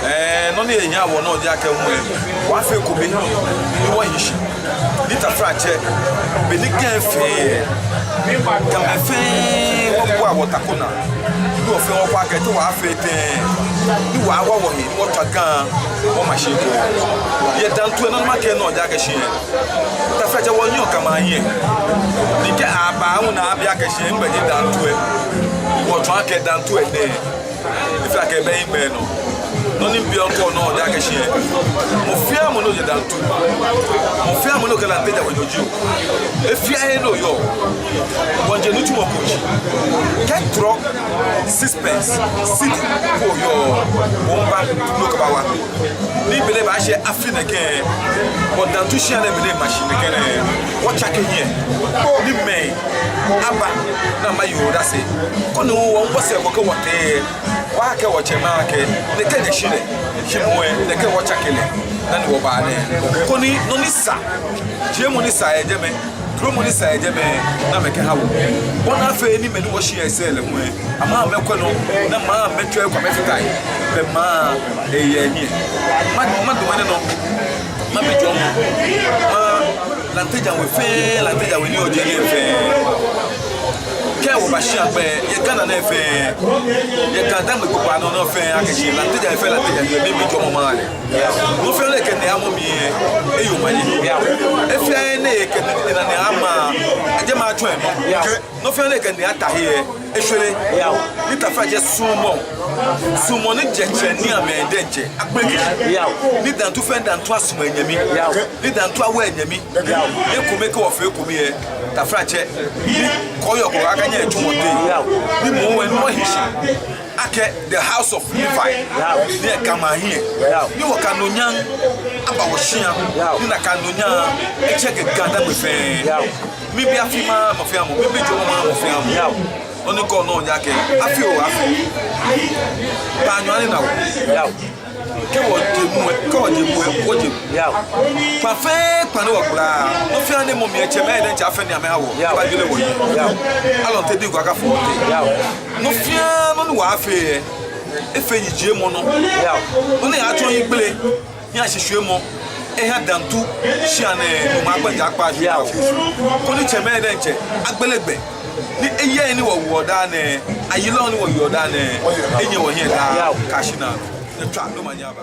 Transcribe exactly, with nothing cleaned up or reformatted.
Ɛɛ, nɔ ni ehiaa wɔ nɔ ji akɛ ŋwɛi, wɔfee ekome ni wɔhi shi. Ni taflatsɛ, be ni Ga fɛɛ, Gamɛi fɛɛ, wɔbua wɔtako naa. Ni wɔfɛɛ wɔkwɛ akɛ te wɔfee tɛŋŋ ni wɔwa wɔhe, ni wɔtswa Ga, wɔma shi ekoŋŋ. Yɛ Dantu lɛ, nɔ ni makɛɛ nɔ ji akɛ shi lɛ, taflatsɛ, wɔnyɛɔ Ga maŋ hiɛ. Ni kɛ aba hu ni abi akɛ shi lɛ, nɛgbɛ ji Dantu lɛ, wɔtsɔɔ akɛ Dantu lɛ nɛ. Efee akɛ ebɛ hiŋmɛi nɔ. Nɔ ni mibiɔ ŋkɔ nɔ ji akɛ shi lɛ, mɔ fɛɛ mɔ ni yɔɔ Dantu, mɔ fɛɛ mɔ ni kɛ Lante Djan We jio, he fɛɛ he ni oyɔɔ, wɔje nitsumɔ ko shishi. Kɛ trɔ, sixpence, cedi ko yɔɔ, wɔmiiba ni okɛbawa. Ni be ni baashɛ afi nɛkɛ, wɔ Dantu shia nɛɛ be ni ma shi nɛkɛ nɛɛ, wɔtsake hiɛ. Ni mɛi aba ni amɛye wɔ odase. Koni wɔmiibɔ sɛɛ ko kɛ wɔtee, wɔkɛɛ wɔtsɛmɛi akɛ, nɛkɛ ji shi lɛ, shi moŋ lɛ, nɛkɛ wɔtsake lɛ, dani wɔba nɛɛ. Koni nɔ ni sa, jiemɔ ni sa yɛ jɛmɛ, duromɔ ni sa yɛ jɛmɛ, ni amɛkɛha wɔ. Bɔ ni afee ni mɛi ni wɔshi yɛ sɛɛ lɛ hu lɛ, amɛ amɛkwɛ nɔ, ni amɛ amɛtsɔɔ ekɔ amɛfata he, bɛ maŋ lɛ eye hiɛ. Ma, madamɔ nɛɛ nɔ, mabi jɔɔmɔ, ma Lante Djan We fɛɛ, Lante Djan We ni yɔɔ jeŋ nɛɛ fɛɛ. Kɛ wɔba shia kpɛ, yɛ Ghana nɛɛ fɛɛ, yɛ Ga-Dangme kpokpaa nɔ nɔ fɛɛ, akɛ shi Lante Djan We fɛɛ, Lante Djan We, mibi jɔɔmɔ maha lɛ. Nɔ fɛɛ nɔ ni ekɛ nine amɔ mli lɛ, eyi omanye. He fɛɛ he ni ekɛ nine amɔ, ejɛ maŋ atsɔ enɔ. Nɔ fɛɛ nɔ ni ekɛ nine ata he lɛ, eshwere. Ni taflatsɛ, suɔmɔ, suɔmɔ ni jɛ tsɛ ni amɛ diɛŋtsɛ, akpeleke shi. Ni Dantu fɛɛ Dantu asumɔ enyɛmi. Ni Dantu awo enyɛmi. Ekome, kɛ wɔfee ekome lɛ, taflatsɛ, ni kɔɔyɔɔ ko akanyɛ etsumɔ tɛ. Ni moŋ lɛ ni wɔhi shi akɛ the House of Levi. Ni yɛ Ga maŋ hiɛ. Ni wɔkɛ anunyam aba wɔshia. Ni nakai anunyam lɛ etsɛ kɛ Ga-Dangme fɛɛ. Mibi afi maha mɔ fɛɛ mɔ, mibi jɔɔmɔ maha mɔ fɛɛ mɔ. Nɔ ni mikɛɔ nɔ ji akɛ, afi oo afi, kpaanyɔ anina wɔ. Kɛ wɔje mu lɛ, kɛ wɔje mu lɛ, wɔje mu. Kpaa fɛɛ kpaa ni wɔgbala, nɔ fɛɛ nɔ ni mɔ mli lɛ, tsɛmɛi lɛ diɛŋtsɛ afee nii amɛha wɔ. Ebajɔɔ lɛ wɔyi. Alɔnte diŋ ko akafo wɔteŋ. Nɔ fɛɛ nɔ ni wɔfee lɛ, efee yijiemɔ nɔ. Nɔ ni atsɔɔ yigbele, hiɛshishwiemɔ, eha Dantu shia nɛɛ, Nyɔŋmɔ agbɛnɛ ja akpa shi. Koni tsɛmɛi lɛ diɛŋtsɛ agbele gbɛ. Ni yei ni wɔwoɔ daa nɛɛ, ayilɔ ni wɔyeɔ daa nɛɛ, enyɛ wɔhiɛ daa kɛyashi naa. Nyɛtswaa ni omanye aba.